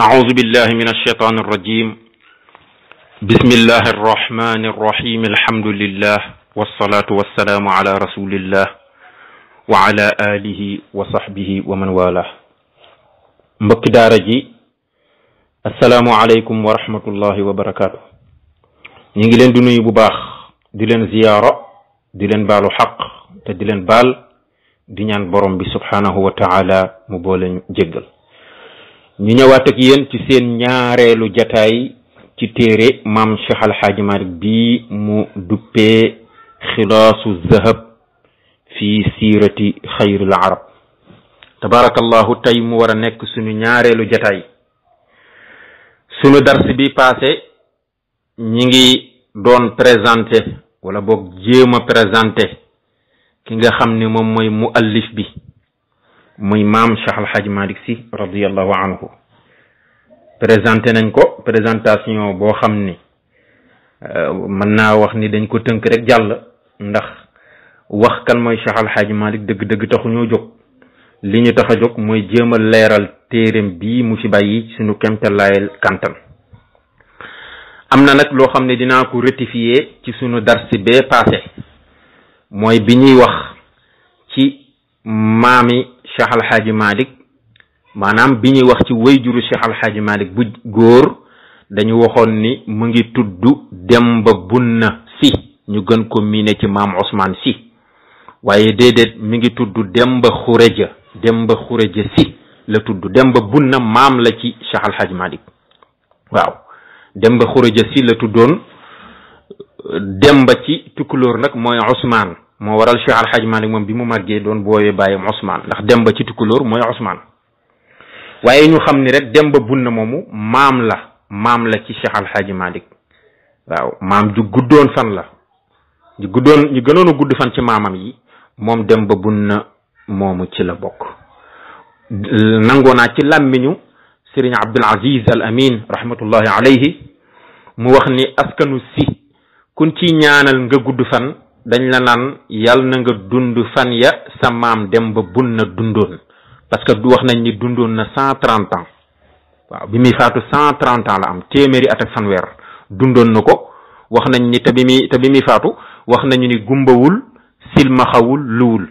أعوذ بالله من الشيطان الرجيم بسم الله الرحمن الرحيم الحمد لله والصلاة والسلام على رسول الله وعلى آله وصحبه ومن والاه mbokki daara ji assalaamu aleykum wa rahmatullahi wa barakaatu ñi ngi leen di nuyu bu baax di leen ziyaara di leen baalu xaq te di leen baal di ñaan borom bi subhanahu wa taala mu boole jéggal ñu ñëwaat ak yéen ci seen ñaareelu jataay ci téere maam Cheikh Al Hadj Malick bi mu duppee xilaasu zahab fi siirati xayril arab tabarakallahu tey mu war a nekk suñu ñaareelu jataay suñu dars bi passé ñi ngi doon présenté wala boog jéem a présenté ki nga xam ne moom mooy muallif bi muy maam Cheikh Al Hadj Malick Sy radiyallahu anhu présenté nañ ko présentation boo xam ni mën naa wax ni dañ ko tënk rek jàll ndax wax kan mooy Cheikh Al Hadj Malick dëgg-dëgg taxu ñoo jóg li ñu tax a jóg mooy jéem a leeral téereem bii mu fi bàyyi suñu kemtalaayal kantan am na nag loo xam ne dinaa ko rectifier ci suñu darsi bee passé mooy bi ñuy wax ci maami Cheikh Al Hadj Malick maanaam bi ñuy wax ci wayjuru Cheikh Al Hadj Malick bu góor dañu waxoon ni mu ngi tudd Demba Bunna Sy ñu gën ko miine ci maam Ousmane Sy waaye déedéet mi ngi tudd Demba Xureja Sy la tudd Demba Bunna maam la ci Cheikh Al Hadj Malick waaw Demba Xureja Sy la tuddoon Demba ci tukulóor nag mooy Ousmane moo waral Cheikh Al Hadj Malick moom bi mu màggee doon booyee bàyyam Ousmane ndax Demba ci tukulóor mooy Ousmane waaye ñu xam ni rek Demba Bunna moomu maam la ci Cheikh Al Hadj Malick waaw maam ju guddoon fan la ñu gënoon a gudd fan ci maamam yi moom Demba Bunna moomu ci la bokk nangoo naa ci làmmiñu Serigne Abdul Aziz Al Amin rahmatullahi alayhi mu wax ni askanu si kun ci ñaanal nga gudd fan dañ la naan yàlla na nga dund fan ya sa maam Demba Bunna dundoon parce que wax nañ ni dundoon na 130 ans waaw bi muy faatu 130 ans la am téeméeri at ak fanweer dundoon na ko wax nañ ni te bi muy faatu wax nañu ni gumbawul silmaxawul luwul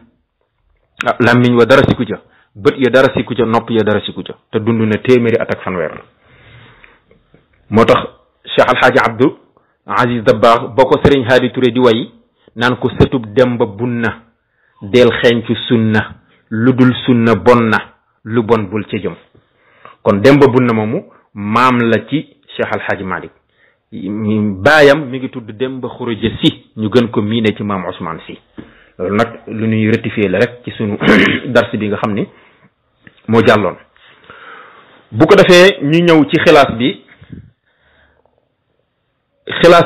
làmmiñ wa dara siku ca bët ya dara siku ca nopp ya dara siku ca te dund na téeméeri at ak fanweer moo tax Cheikh Al Hadj Abdou Aziz Dabakh boo ko Serigne Hadi Touré di way naan ko sëtub Demba Bunna del xeeñcu sunna lu dul sunna bon na lu bon bul ca jëm kon Demba Bunna moomu maam la ci Cheikh Al Hadj Malick baayam mi ngi tudd Demba Xureja Sy ñu gën ko miine ci maam Ousmane Sy loolu nag lu ñuy rectifier la rek ci sunu dars bi nga xam ni moo jàlloon bu ko defee ñu ñëw ci xilaas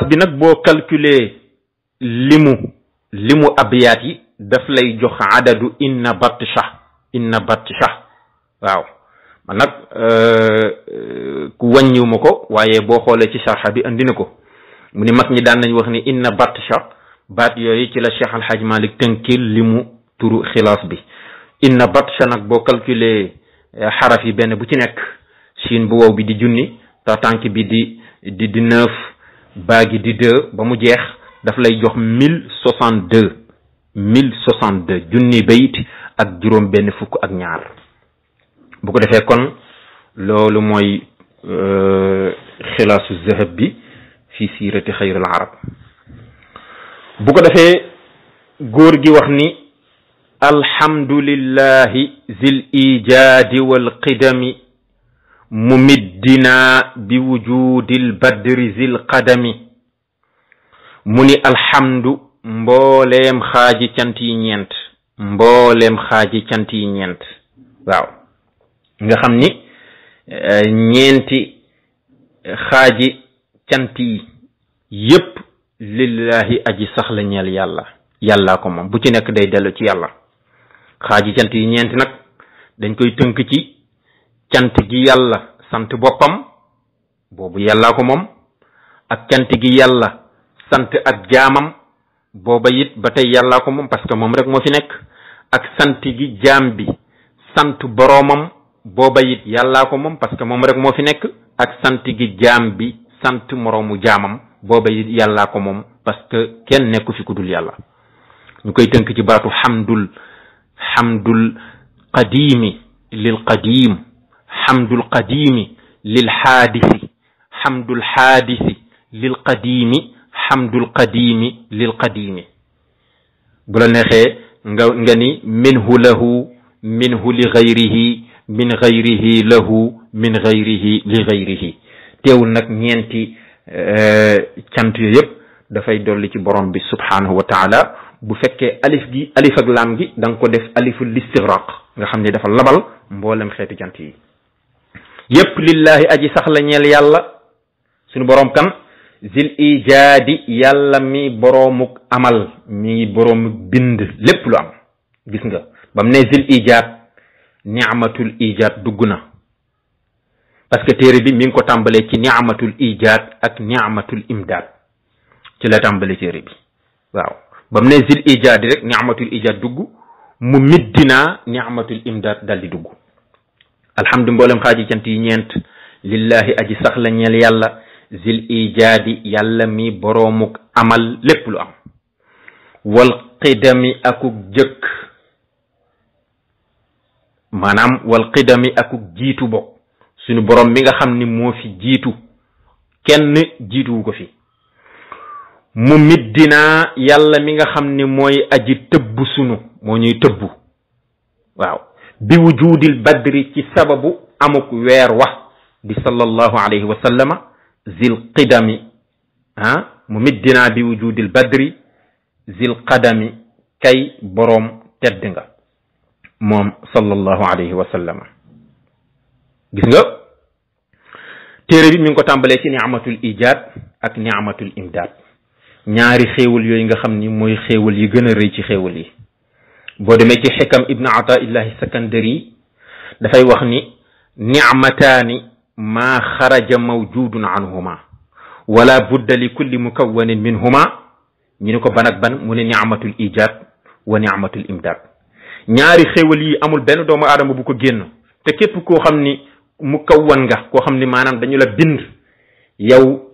bi nag boo calculer limu abyaat yi daf lay jox adadu inna batsha waaw man nag ku wàññiw ma ko waaye boo xoolee ci sarxa bi andi na ko mu ni mag ñi daan nañ wax ni inna batsha baat yooyu ci la Cheikh Al Hadj Malick tënkil limu turu xilaas bi inna batsha nag boo calculer xaraf yi benn bu ci nekk siin bu wow bi di junni ta tànk bi di 9 baagi di 2 ba mu jeex daf lay jox 1062 junni bayit ak juróom benn fukk ak ñaar bu ko defee kon loolu mooy xilaasu zahab bi fi siirati xayril arab bu ko defee góor gi wax ni alhamdulillahi zil ijaadi wal qidami mumiddina bi wujudil badri zil qadami mu ni alhamdu mbooleem xaaji cant yi ñeent waaw nga xam ni ñeenti xaaji cant yi yépp lillahi aji sax la ñeel yàllaa ko moom bu ci nekk day dellu ci yàlla xaaji cant yi ñeenti nag dañ koy tënk ci cant gi yàlla sant boppam boobu yàllaa ko moom ak cant gi yàlla sant ak jaamam booba it ba tey yàllaa ko moom parce que moom rek moo fi nekk ak sant gi jaam bi sant boroomam booba it yàllaa ko moom parce que moom rek moo fi nekk. ak sant gi jaam bi sant moroomu jaamam booba it yàllaa ko moom parce que kenn nekku fi ku dul yàlla. ñu koy tënk ci baatu xamdul qadimi lil qadim, xamdul qadimi lil xaadisi, xamdul xaadisi lil qadimi, xamdul qadimi lil qadimi. bu la neexee nga ni minhu lahu, minhu li gayrihi, min gayrihi lahu, min gayrihi li gayrihi. teewul nag ñeenti cant yooyu yëpp dafay dolli ci borom bi subhanahu wa taala. bu fekkee alif ak laam gi da nga ko def aliful listigraq nga xam ne dafa labal mboolem xeetu cant yi yépp lillahi aji sax la ñeel yàlla suñu borom kan zil ijaadi yàlla mi boroomuk amal mi boroomuk bind lépp lu am. gis nga bam ne zil ijaad ni'matul ijaad dugg na parce que téere bi mi ngi ko tàmbalee ci ni'matul ijaad ak ni'matul imdaad ci la tàmbalee téere bi waaw. bam ne zil ijaadi rek ni'matul ijaad dugg mu middinaa ni'matul imdaad dal di dugg. alhamdu mboolem xaaji cant yi ñeent lillahi aji sax la ñeel yàlla zil ijaadi yàlla mi boroomuk amal lépp lu am. wal qidami akuk jëkk maanaam wal qidami akuk jiitu bokk suñu borom mi nga xam ni moo fi jiitu kenn jiituwu ko fi. mu middinaa yàlla mi nga xam ni mooy aji tëbb sunu moo ñuy tëbb waaw bi wujudil badri ci sababu amuk weer wax di sallallahu alayhi wa sallama zil qidami mu middinaa bi wujudil badri zil qadami kay boroom tedd nga moom sallallahu alayhi wa sallama. gis nga téere bi mi ngi ko tàmbalee ci ni'matul ijaad ak ni'matul imdaad ñaari xéewal yooyu nga xam ni mooy xéewal yi gën a rëy ci xéewal yi. boo demee ci xikam ibn ataillahi sakandari dafay wax ni nicmataani maa xaraja mawjudun anhuma wala budda li kulli mukawwanin minhuma. ñu ne ko ban ak ban mu ne nicmatul ijaad wa nicmatul imdaad. ñaari xéewal yi amul benn doomu aadama bu ko génn te képp koo xam ni mukawwan nga koo xam ni maanaam dañu la bind yow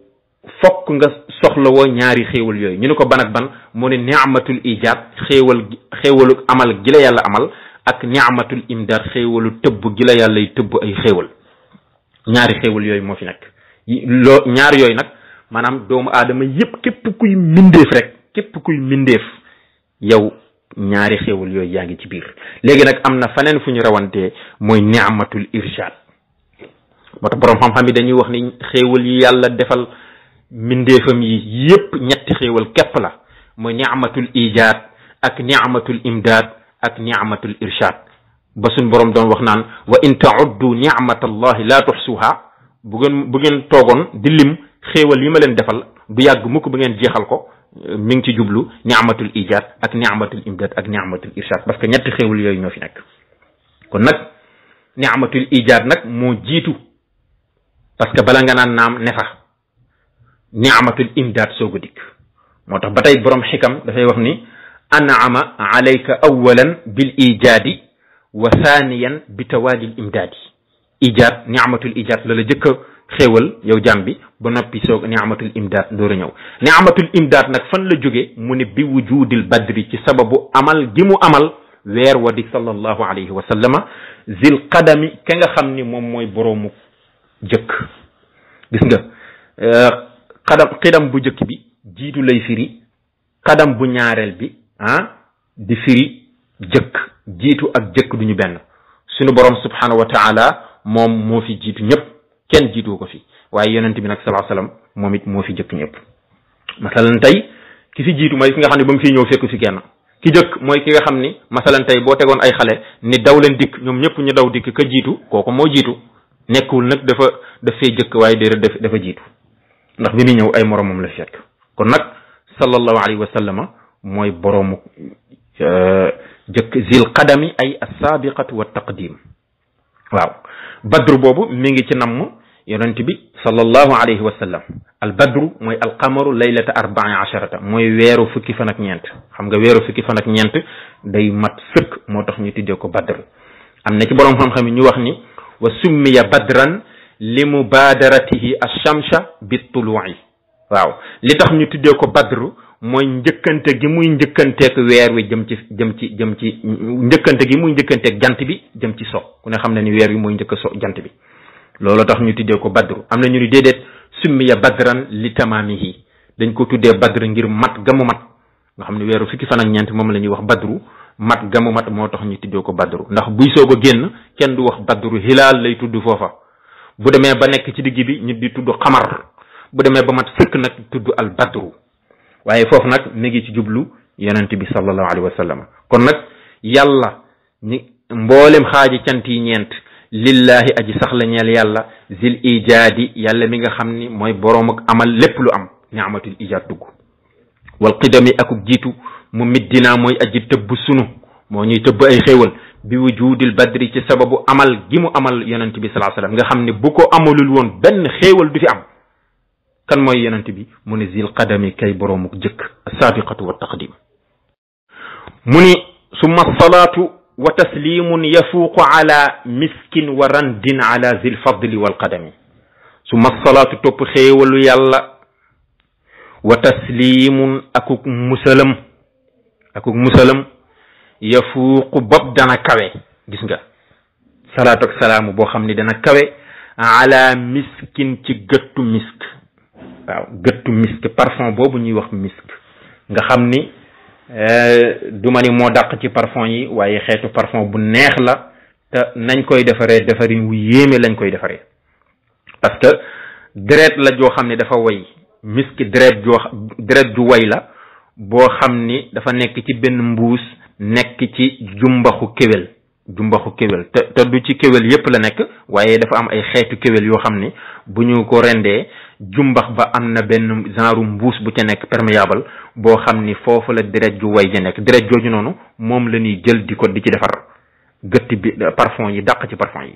fokk nga soxlawoo ñaari xéewal yooyu. ñu ne ko ban ak ban mu ne ni'matul ijaad xéewalu amal gi la yàlla amal ak ni'matul imdaad xéewalu tëbb gi la yàlla y tëbb ay xéewal. ñaari xéewal yooyu moo fi nekk ñaar yooyu nag maanaam doomu aadama yépp képp kuy mindeef rek képp kuy mindeef yow ñaari xéewal yooyu yaa ngi ci biir. léegi nag am na faneen fu ñu rawantee mooy ni'matul irshaad. moo tax boroom xam-xam yi dañuy wax ni xéewal yi yàlla defal mindeefam yi yépp ñetti xéewal képp la mooy ni'matul ijaad ak ni'matul imdaad ak ni'matul irshaad. ba suñ boroom doon wax naan wa in ta'uddu ni'matallahi la tuhsuha bu ngeen toogoon di lim xéewal yi ma leen defal du yàgg mukk ba ngeen jeexal ko. mi ngi ci jublu ni'matul ijaad ak ni'matul imdaad ak ni'matul irshaad parce que ñetti xéewal yooyu ñoo fi nekk. kon nag ni'matul ijaad nag moo jiitu parce que bala nga naan naam ne fa ni'matul imdaad soog a dikk. moo tax ba tey borom xikam dafay wax ni an'ama alayka awalan bil ijaadi wa thaniyan bi tawaadil imdaadi. ijaad ni'matul ijaad la jëkk a xéewal yow jàmm bi ba noppi soog ni'matul imdaad door a ñëw. ni'matul imdaad nag fan la jóge mu ne bi wujudil badri ci sababu amal gi mu amal weer wa di sallallahu alayhi wa sallama zil qadami ka nga xam ni moom mooy boroomu jëkk. gis nga xidam bu jëkk bi jiitu lay firi xadam bu ñaareel bi di firi jëkk. jiitu ak jëkk duñu benn. sunu borom subhanahu wa taala moom moo fi jiitu ñëpp kenn jiitu ko fi waaye yonent bi nag sallallahu alayhi wasallam moom it moo fi jëkk ñëpp. masalan tey ki fi jiitu mooy ki nga xam ne ba mu fiy ñëw fekk fi kenn. ki jëkk mooy ki nga xam ni masalan tey boo tegoon ay xale ni daw leen dikk ñoom ñëpp ñu daw dikk ka jiitu kooku moo jiitu. nekkul nag daf fee jëkk waaye déedéet dafa jiitu ndax bi muy ñëw ay moromam la fekk. kon nag sallallahu alayhi wa sallama mooy boroomu jëkk zil qadami ay as-sabiqatu wa taqdim. waaw badru boobu mi ngi ci namm yonent bi sallallahu alayhi wa sallam. al badru mooy al qamaru laylata arba'i asharata mooy weeru fukki fan ak ñeent. xam nga weeru fukki fan ak ñeent day mat sëkk moo tax ñu tuddee ko badru. am na ci borom xam-xam yi ñu wax ni wa summiya badran li mubadaratihi ash-shamsa bit-tulu'i waaw li tax ñu tuddee ko badru mooy njëkkante gi muy njëkkanteeg weer wi jëm ci njëkkante gi muy njëkkanteeg jant bi jëm ci so ku ne xam na ni weer wi mooy njëkk a so jant bi loolu tax ñu tuddee ko badru am na ñu ni déedéet summiya badran li tamaamihi dañ ko tuddee badr ngir mat gamu mat nga xam ne weeru fukki fan ak ñeent moom la ñuy wax badru mat gamu mat moo tax ñu tuddee ko badru ndax buy soog a génn kenn du wax badru hilaal lay tudd foofa bu demee ba nekk ci digg bi ñu di tudd xamar bu demee ba mat sëkk nag tudd al badru waaye foofu nag mi ngi ci jublu yonent bi sallallahu alayhi wa sallam kon nag yàlla ñi mboolem xaaji cant yi ñeent lillahi aji sax la ñeel yàlla zil ijaadi yàlla mi nga xam ni mooy boroom ak amal lépp lu am ni'matul ijaad dugg wal qidami akuk jiitu mu middinaa mooy aji tëbb sunu moo ñuy tëbb ay xéewal bi wujudil badri ci sababu amal gi mu amal yonent bi sallallahu alayhi wa sallam nga xam ne bu ko amalul woon benn xéewal du fi am kan mooy yonent bi mu ne zil qadami kay boroomuk jëkk as-sabiqatu wa taqdim mu ni summa salaatu wa taslimun yafuuqu ala miskin wa randin ala zil fadli wal qadami summa salaatu topp xéewalu yàlla wa taslimun akuk musalam yafuuqu bopp dana kawe gis nga salaatu ak salaamu boo xam ni dana kawe ala miskin ci gëttu misk waaw gëttu misk parfum boobu ñuy wax misk nga xam ni du ma ni moo dàq ci parfum yi waaye xeetu parfum bu neex la te nañ koy defaree defarin wu yéeme lañ koy defaree parce que deret la joo xam ne dafa way misk deret ju way la boo xam ni dafa nekk ci benn mbuus nekk ci jumbaxu kéwél te du ci kéwél yépp la nekk waaye dafa am ay xeetu kéwél yoo xam ni bu ñu ko rendee jumbax ba am na benn genre mbuus bu ca nekk perméable boo xam ni foofu la deret ju way ja nekk deret jooju noonu moom la ñuy jël di ci defar gëtt bi parfum yi dàq ci parfum yi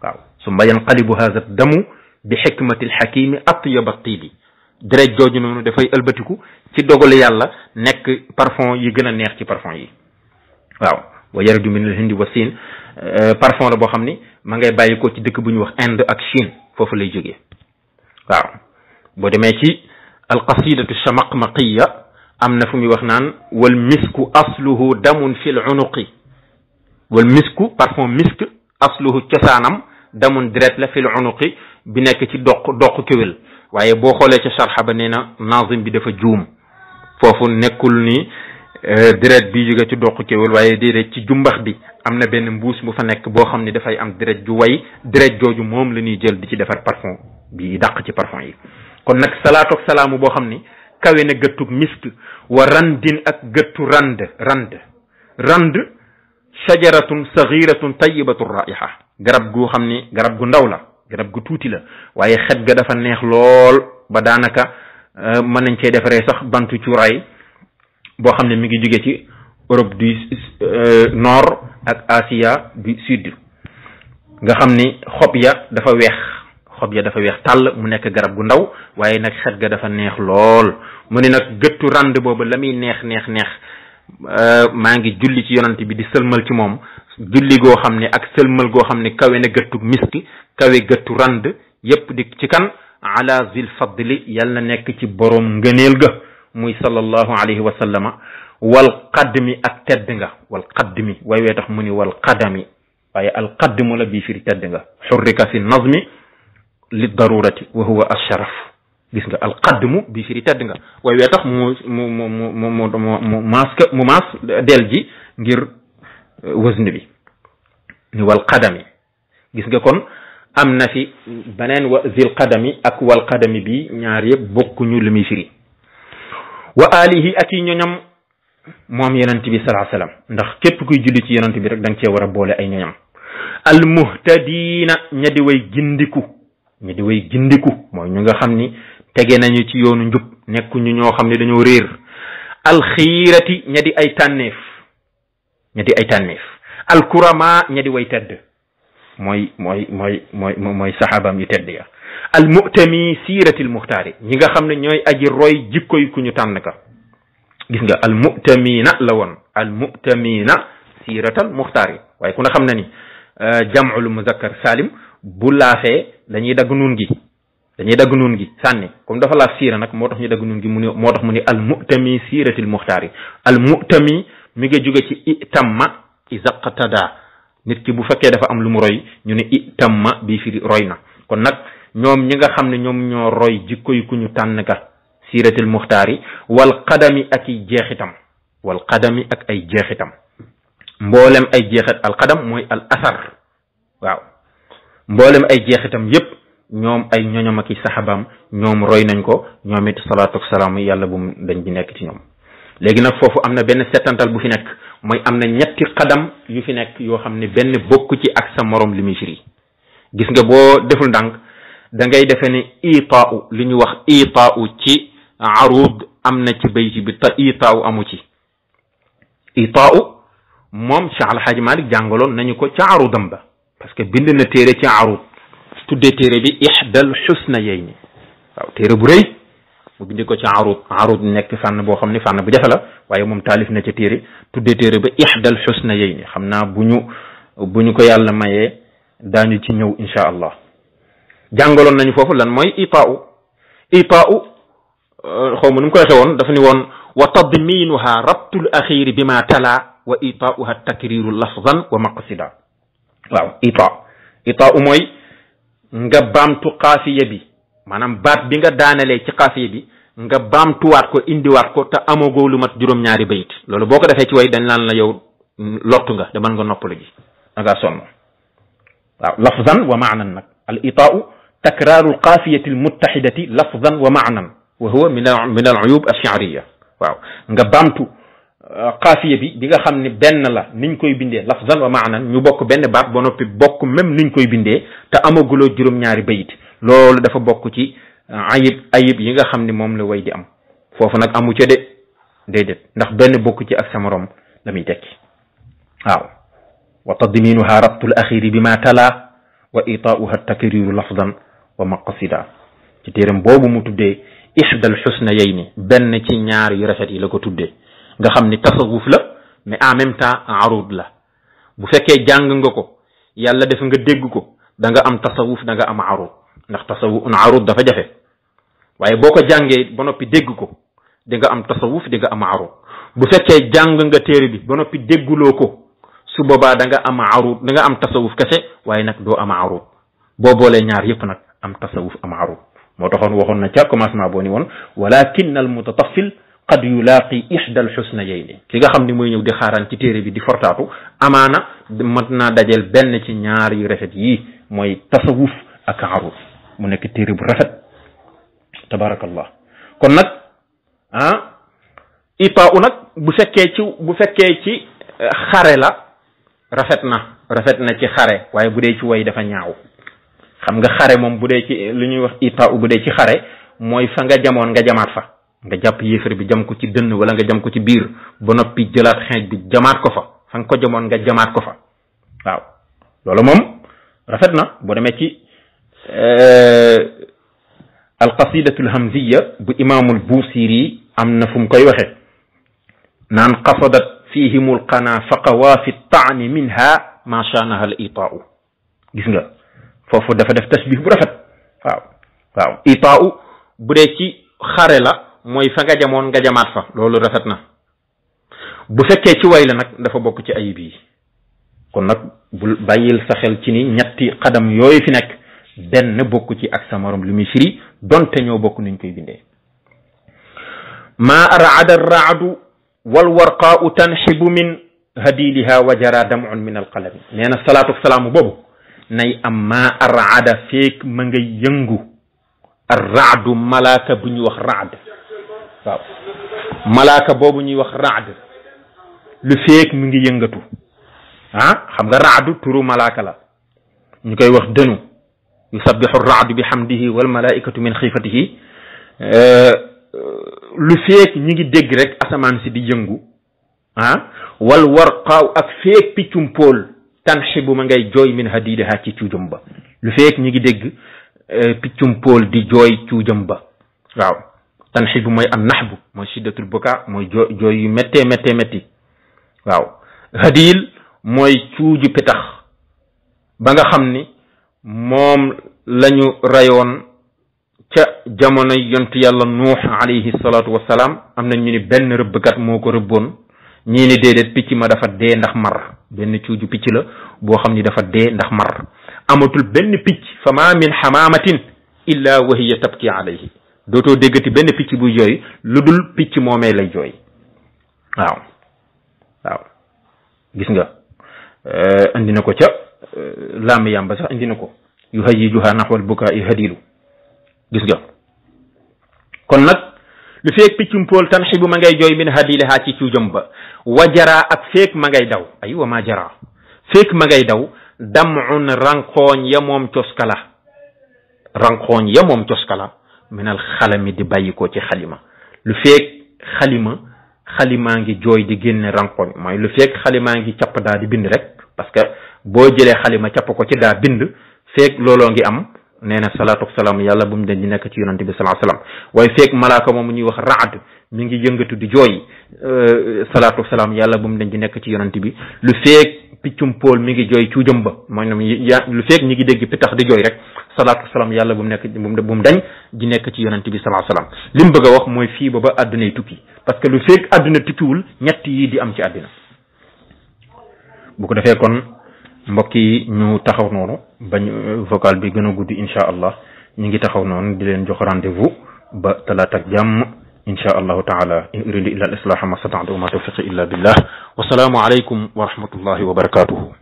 waaw summa yanqalibu hadha damu bi xikmati alxakimi atyaba tiibi deret jooju noonu dafay ëlbatiku ci dogalu yàlla nekk parfum yi gën a neex ci parfum yi waaw wa yarju min al hindi wa siin parfum la boo xam ni ma ngay bàyyi ko ci dëkk bu ñuy wax Inde ak Chine foofu lay jógee waaw boo demee ci alqasidatu shamaqmaqiya am na fu muy wax naan wal misku asluhu damun fi l unuqi wal misku parfum misk asluhu cosaanam damun deret la fi l unuqi bi nekk ci doq kéwél waaye boo xoolee ca sharxa ba nee na nazim bi dafa juum foofu nekkul ni deret bi jóge ci doq kéwél waaye déedéet ci jumbax bi am na benn mbuus bu fa nekk boo xam ne dafay am deret ju way deret jooju moom la ñuy jël di ci defar parfum bi dàq ci parfum yi kon nag salaatu ak salaamu boo xam ni kawe na gëttug misk wa randin ak gëttu rand shajaratun sagiratun tayyibatu raiha garab gu xam ni garab gu ndaw la garab gu tuuti la waaye xet ga dafa neex lool ba daanaka mën nañ cee defaree sax bantu cuuraay boo xam ne mi ngi jóge ci Europe du nord ak Asia du sud nga xam ni xob ya dafa weex tàll mu nekk garab gu ndaw waaye nag xet ga dafa neex lool mu ne nag gëttu rand boobu la muy neex maa ngi julli ci yonante bi di sëlmal ci moom julli goo xam ne ak sëlmal goo xam ne kawe na gëttu miski kawe gëttu rand yépp di ci kan ala zil fadli yàlla nekk ci boroom ngëneel ga muy sallallahu alayhi wa sallama wal qadmi ak tedd nga wal qadmi way wee tax mu ni wal qadami waaye al qadmu la bii firi tedd nga xurrika fi nazmi li darurati wa huwa asharaf gis nga al qadmu bii firi tedd nga way wee tax mu maas del ji ngir wazn bi ni wal qadami gis nga kon am na fi beneen wa zil qadami ak wal qadami bi ñaar yëpp bokkuñu lu muy firi wa alihi ak yi ñoñam moom yonent bi sallallahu alayhi wasallam ndax képp kuy julli ci yonent bi rek da nga cee war a boole ay ñoñam al muhtadina ña di way gindiku mooy ñu nga xam ni tege nañu ci yoonu njub nekkuñu ñoo xam ne dañoo réer al xiirati ña di ay tànneef al kurama ña di way tedd mooy saxaabaam yu tedd ya al mu'tami siiratil muxtaari ñi nga xam ne ñooy aji roy jikkoy ku ñu tànn ka gis nga al mu'tamina la woon al mu'tamina siiratal muxtaari waaye ku ne xam na ni jam'ul muzakkar salim bu laafee dañuy dagg nuun gi sànni comme dafa laaf siira nag moo tax ñu dagg nuun gi moo tax mu ni al mu'tami siiratil muxtaari al mu'tami mi nga jóge ci itamma izaqtada nit ki bu fekkee dafa am lu mu roy ñu ne itamma bii firi roy na kon nag ñoom ñi nga xam ne ñoom ñoo roy jikko yi ku ñu tànn ka siiratil muxtaari wal qadami ak ay jeexitam mboolem ay jeexit al qadam mooy al asar waaw mboolem ay jeexitam yépp ñoom ay ñoñom ak i saxabaam ñoom roy nañ ko ñoom it salaatu ak salaam yàlla bu mu dañ di nekk ci ñoom léegi nag foofu am na benn settantal bu fi nekk mooy am na ñetti qadam yu fi nekk yoo xam ne benn bokk ci ak sa morom li muy firi gis nga boo deful ndànk da ngay defe ne itaau li ñu wax itaau ci arud am na ci bayti bi te itaau amu ci itaau moom Cheikh Alhaaji Malik jàngaloon nañu ko ca arudam ba parce que bind na téere ci arud tuddee téere bi ihdal xusnayayni waaw téere bu rëy mu bindi ko ci arud nekk fànn boo xam ne fànn bu jafe la waaye moom taalif na ca téere tuddee téere ba ihdal xusnayayni xam naa bu ñu ko yàlla mayee daañu ci ñëw insha allah jàngaloon nañu foofu lan mooy itaau xaw ma nu mu koy xewoon dafa ni woon wa tadminuha rabtul axiri bi ma tala wa itaauha takriru lafzan wa maqsida waaw itaau mooy nga baamtu xaafiya bi maanaam baat bi nga daanalee ci xaafiya bi nga baamtuwaat ko indiwaat ko te amagoo lu mat juróom-ñaari bayit loolu boo ko defee ci way dañ naan la yow lottu nga demal nga noppalu ji da ngaa sonn waaw lafzan wa maanan nag al itaau takraaru alqaafiyati almuttaxidati lafzan wa maanan wa huwa min al uyub alchi'riya waaw nga baamtu xaafiya bi nga xam ne benn la niñ koy bindee lafzan wa maanan ñu bokk benn baat ba noppi bokk même niñ koy bindee te amaguloo juróom-ñaari bayit loolu dafa bokk ci ayib yi nga xam ne moom la way di am foofu nag amu ca déedéet ndax benn bokk ci ak sa morom la muy tekki waaw wa tadminuha rabtul axiri bi ma tala wa itaauha takriru lafzan wa maqsida ci téeram boobu mu tuddee ihdal xusnayayni benn ci ñaar yu rafet yi la ko tuddee nga xam ni tasawuf la mais en même temps arud la bu fekkee jàng nga ko yàlla def nga dégg ko da nga am tasawuf da nga am arud ndax tasawuf arud dafa jafe waaye boo ko jàngee ba noppi dégg ko di nga am tasawuf di nga am arud bu fekkee jàng nga téere bi ba noppi dégguloo ko su boobaa da nga am arud da nga am tasawuf kese waaye nag doo am arud boo boolee ñaar yépp nag am tasawuf am arud moo taxoon waxoon na ca commencement boo ni woon walakin al mutatafil qad yulaaqi ihda al xusnayayni ki nga xam ni mooy ñëw di xaaraan ci téere bi di fortaatu amaana mat naa dajel benn ci ñaar yu rafet yii mooy tasawuf ak arud mu nekk téere bu rafet tabarakallah kon nag ipa u nag bu fekkee ci xare la rafet na ci xare waaye bu dee ci way dafa ñaaw xam nga xare moom bu dee ci lu ñuy wax ipa u bu dee ci xare mooy fa nga jamoon nga jamaat fa nga jàpp yéefar bi jam ko ci dënn wala nga jam ko ci biir ba noppi jëlaat xeej bi jamaat ko fa nga ko jamoon nga jamaat ko fa waaw loolu moom rafet na boo demee ci alqasidatu alhamziya bu imaamul busiri am na fu mu koy waxe naan qasadat fihim alqana faqawa fi taani minha ma shanaha al itaau gis nga foofu dafa def tasbih bu rafet waaw itaau bu dee ci xare la mooy fa nga jamoon nga jamaat fa loolu rafet na bu fekkee ci way la nag dafa bokk ci ayib yi kon nag bul bàyyil sa xel ci ni ñetti xadam yooyu fi nekk benn bokk ci ak sa morom lu muy firi donte ñoo bokk nuñ koy bindee ma arada arraadu walwarqaau tanxibu min hadiliha wa jara damun min alqalami nee na salaatu salaamu boobu nay am ma arada feek ma nga yëngu arraadu malaaka bu ñuy wax raad waaw malaaka boobu ñuy wax raad lu feek mu ngi yëngatu xam nga raadu turu malaaka la ñu koy wax dënu yusabbihu raadu bi hamdihi wal malaikatu min xiifatihi lu feek ñi ngi dégg rek asamaan si di yëngu wal warqaaw ak feek piccum pool tanxibu ma ngay jooy min hadidiha ci cuujam ba lu feek ñi ngi dégg piccum pool di jooy cuujam ba waaw tanxibu mooy am naxbu mooy shiddatul buka mooy jooy yu métti waaw hadil mooy cuuju petax ba nga xam ni moom lañu rayoon ca jamono yontu yàlla nuux alayhi salaatu wassalaam am na ñu ni benn rëbbkat moo ko rëbboon ñii ni déedéet picc ma dafa dee ndax mar benn cuuju picc la boo xam ni dafa dee ndax mar amatul benn picc fa ma min xamaamatin illa wa hiya tabki alayhi dootoo déggati benn picc buy jooy lu dul picc moomee lay jooy waaw gis nga andi na ko ca laami yamba sax andi na ko yu hayyijuha naxwal bukaa hadilu gis nga kon nag lu feek piccum pool tan xibu ma ngay jooy min hadilaha ci cuujam ba wajara ak feek ma ngay daw ay wa ma jara feek ma ngay daw damun rankooñ ya moom coskala minal xalami di bàyyi ko ci xalima lu feek xalimaa ngi jooy di génne rankooñ mooy lu feek xalimaa ngi capp daa di bind rek parce que boo jëlee xalima capp ko ci daa bind feek looloo ngi am nee na salaatu wasalaam yàlla bu mu den di nekk ci yonante bi salaa salaam waaye feek malaaka moomu ñuy wax raad mi ngi yëngatu di jooy salaatu wasalaam yàlla bu mu den di nekk ci yonante bi lu feek piccum pool mi ngi jooy cuujam ba maanaam lu feek ñi ngi dégg pitax di jooy rek salaatu wasalaam yàlla bu mu nekk bu mu dañ di nekk ci yonante bi salaa salaam li mu bëgg a wax mooy fii ba àddunay tukki parce que lu feek àdduna tukkiwul ñett yii di am ci àddina bu ko defee kon mbokk yi ñu taxaw noonu bañ vocal bi gën a guddi incha allah ñu ngi taxaw noonu di leen jox rendez-vous ba talaata ak jàmm incha allahu taala in uridu illa al islaha ma stata'tu wa ma tawfiqi illa billah wa salaamu alaykum wa rahmatullahi wa barakatuhu